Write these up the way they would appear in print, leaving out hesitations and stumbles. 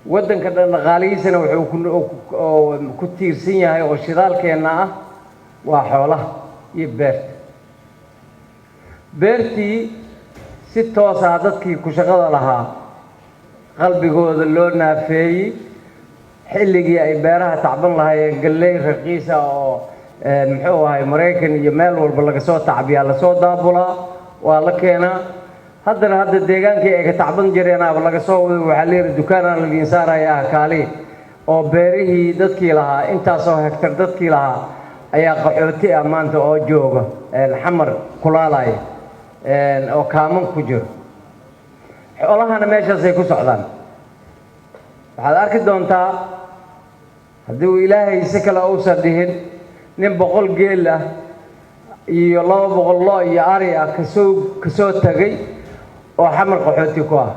Waddanka dhan dhaqaalihiisana wuxuu ku tiirsan yahay oo shidaalkeenna ah waa xoolaha iyo beerta. Beertii si toosaa dadkii ku shaqada lahaa qalbigooda loo naafeeyey. Xilligii ay beeraha tacban lahaayeen, galley raqiisa oo muxuu ahay Maraykan iyo meel walba laga soo tacbiyaa, lasoo daabulaa, waa la keenaa. Haddana hadda deegaankii ay ka tacban jireenaaba laga soo wada, waxaa leeyahay dukaanaan ladiin saarayaa kaali, oo beerihii dadkii lahaa, intaasoo hektar dadkii lahaa ayaa qaxooti ah maanta oo jooga Xamar kulaalaya oo kaaman ku jiro. Xoolahana meeshaasay ku socdaan. Waxaad arki doontaa, haddii uu Ilaahay si kale uusan dhihin, nin 100 geel ah iyo 200 lo iyo ari ah kasoo tagay oo Xamar qaxooti ku ah,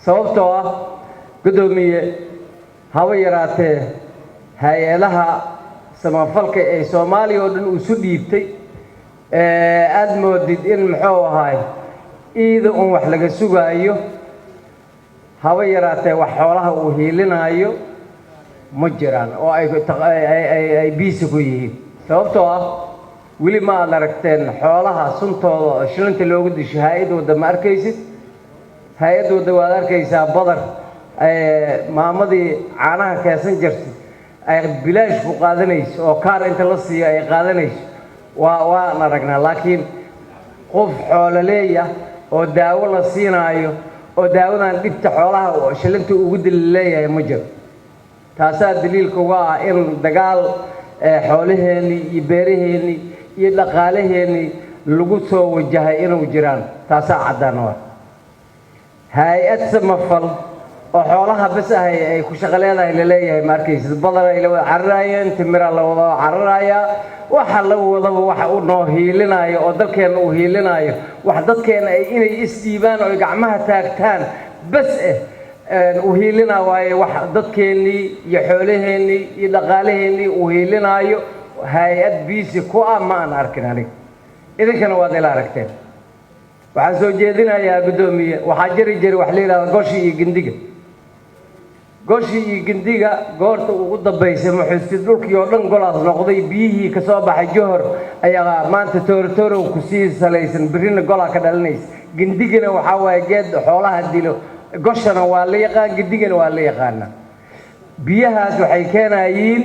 sababtoo ah, guddoomiye, haba yaraatee hay-adaha samafalka ee Soomaaliya oo dhan isu dhiibtay aada moodid in muxuu ahaay iida un wax laga sugaayo. Haba yaraatee wax xoolaha uu hiilinaayo ma jiraan oo ay busy ku yihiin, sababtoo ah weli ma aad aragteen xoolaha suntooda oo shilinta loogu disho hay-ad wadda ma arkaysid. Hay-ad wadda waad arkaysaa, badar maamadii caanaha keesan jirtay ay bilaash ku qaadanayso oo kaar inta la siiyo ay qaadanayso, waan aragnaa. Laakiin qof xoololeeya oo daawo la siinaayo oo daawadan dhibta xoolaha shilinta ugu dili leeyahay ma jiro. Taasaa daliilka uga ah in dagaal xoolaheennii iyo beeraheennii iyo dhaqaalaheennii lagu soo wajahay inuu jiraan. Taasaa caddaan u ah. Hay-ad samafal oo xoolaha bas ahay ay ku shaqo leedahay laleeyahay ma arkaysid. Badar ay la wada cararaayeen, timiraa la wada cararayaa, waxa la wadaba waxa uu noo hiilinaayo oo dalkeenna uu hiilinaayo, wax dadkeena ay inay isdhiibaan oo ay gacmaha taagtaan bas eh uu hiilinaa waaye. Wax dadkeennii iyo xoolaheennii iyo dhaqaalaheennii uu hiilinaayo hay-ad busy ku ah ma aan arkin aniga, idinkana waad ila aragteen. Waxaan soo jeedinayaa, guddoomiye, waxaa jiri jiray wax la yidhahda goshi iyo gindiga. Goshi iyo gindiga goorta ugu dambaysay muxuustid dhulkii oo dhan golaas noqday. Biyihii ka soo baxay Johor ayaa maanta toorotorow ku sii salaysan, birrina golaa ka dhalinaysa. Gindigana waxaa waaye geed xoolaha dilo. Goshana waa la yaqaan, gindigana waa la yaqaanaa. Biyahaas waxay keenayiin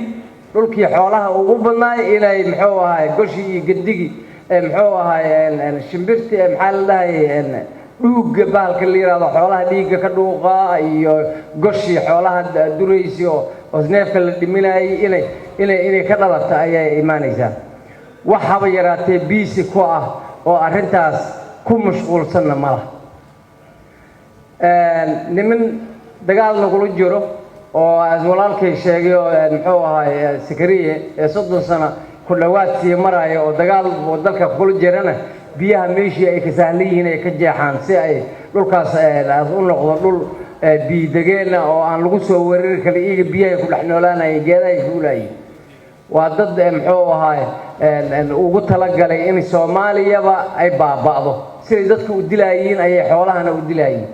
dhulkii xoolaha ugu badnaay inay muxuu ahaay goshi iyo gindigi, muxuu ahaay shimbirti, maxaa la dhahay, dhuugga bahalka la yihahdo xoolaha dhiigga ka dhuuqa, iyo goshii xoolaha duraysi oo neefka la dhiminayay inay ka dhalato ayay imaanaysaa. Wax haba yaraatee busy ku ah oo arrintaas ku mashquulsanna ma laha. Niman dagaal nagula jiro oo as walaalkay sheegay oo muxuu ahaay Sakariye ee 30 sano ku dhowaad sii maraya oo dagaal dalka kula jirana, biyaha meeshii ay ka sahlan yihiin ay ka jeexaan si ay dhulkaas u noqdo dhul biyo-degeena oo aan lagu soo weerari karin. Iyaga biyahay ku dhex noolaanayeen, geedahay fuulayeen. Waa dad muxuu ahaay ugu talagalay in Soomaaliyaba ay baaba'do. Siday dadka u dilaayiin ayay xoolahana u dilaayiin.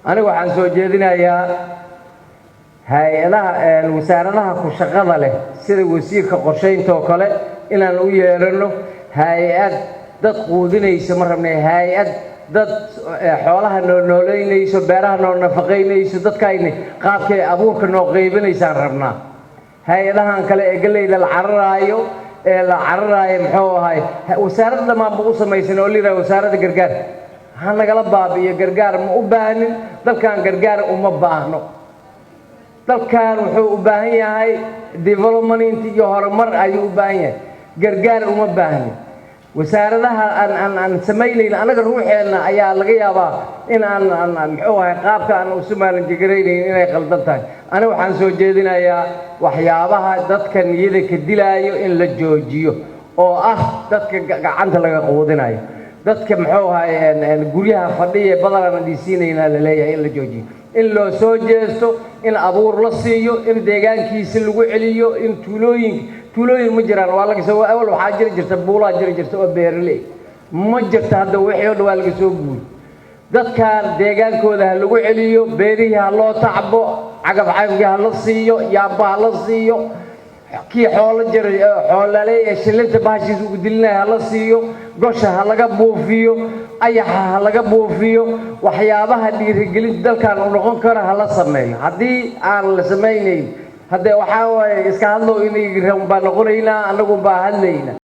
Aniga waxaan soo jeedinayaa hay-adaha wasaaradaha ku shaqada leh, sida wasiirka qorshaynta oo kale, inaan u yeedhano hay-ad dad quudinaysa ma rabnay, hay-ad dad xoolaha noo nooleynayso, beeraha noo nafaqaynayso, dadkayni qaabkay abuurka noo qaybinaysaan rabnaa. Hay-adahan kale ee galleyda la cararaayo ee la cararaayo, muxuu ahay, wasaaradda dhammaanba u samaysan oo la yidhaha wasaaradda gargaar, ha nagala baabi'iyo. Gargaar ma u baahnin dalkan, gargaar uma baahno dalkan. Wuxuu u baahan yahay development iyo horumar ayuu u baahan yahay, gargaar uma baahnin. Wasaaradaha aan samaynayn annaga ruuxeenna ayaa laga yaabaa in aan muxuu ahay qaabka aan usu maalinjigaraynayn inay qaldan tahay. Aniga waxaan soo jeedinayaa waxyaabaha dadka niyada ka dilaayo in la joojiyo, oo ah dadka gacanta laga quudinayo, dadka muxuu ahay guryaha fadhiya badanaan dhiisiinaynaa la leeyahay in la joojiyo, in loo soo jeesto, in abuur la siiyo, in deegaankiisa lagu celiyo, in tuulooyin, tuulooyin ma jiraan, waa laga soo awal waxaa jiri jirta buulaa jiri jirta oo beeraley ma jirta hadda, wixii oo dhan waa laga soo guuray. Dadkan deegaankooda ha lagu celiyo, beerihii ha loo tacbo. Cagaf cagafkii ha la siiyo, yaamba ha la siiyo, kii xoolo jiray, xoolaaley ee shilinta bahashiisa ugu dilinaya ha la siiyo, gosha ha laga buufiyo, ayaxa ha laga buufiyo. Waxyaabaha dhiirigelinta dalkan uu noqon karo ha la sameeyo. Haddii aan la samaynayn, haddee waxaa waaye iska hadlow inay baa noqonaynaa, annagun baa hadlayna.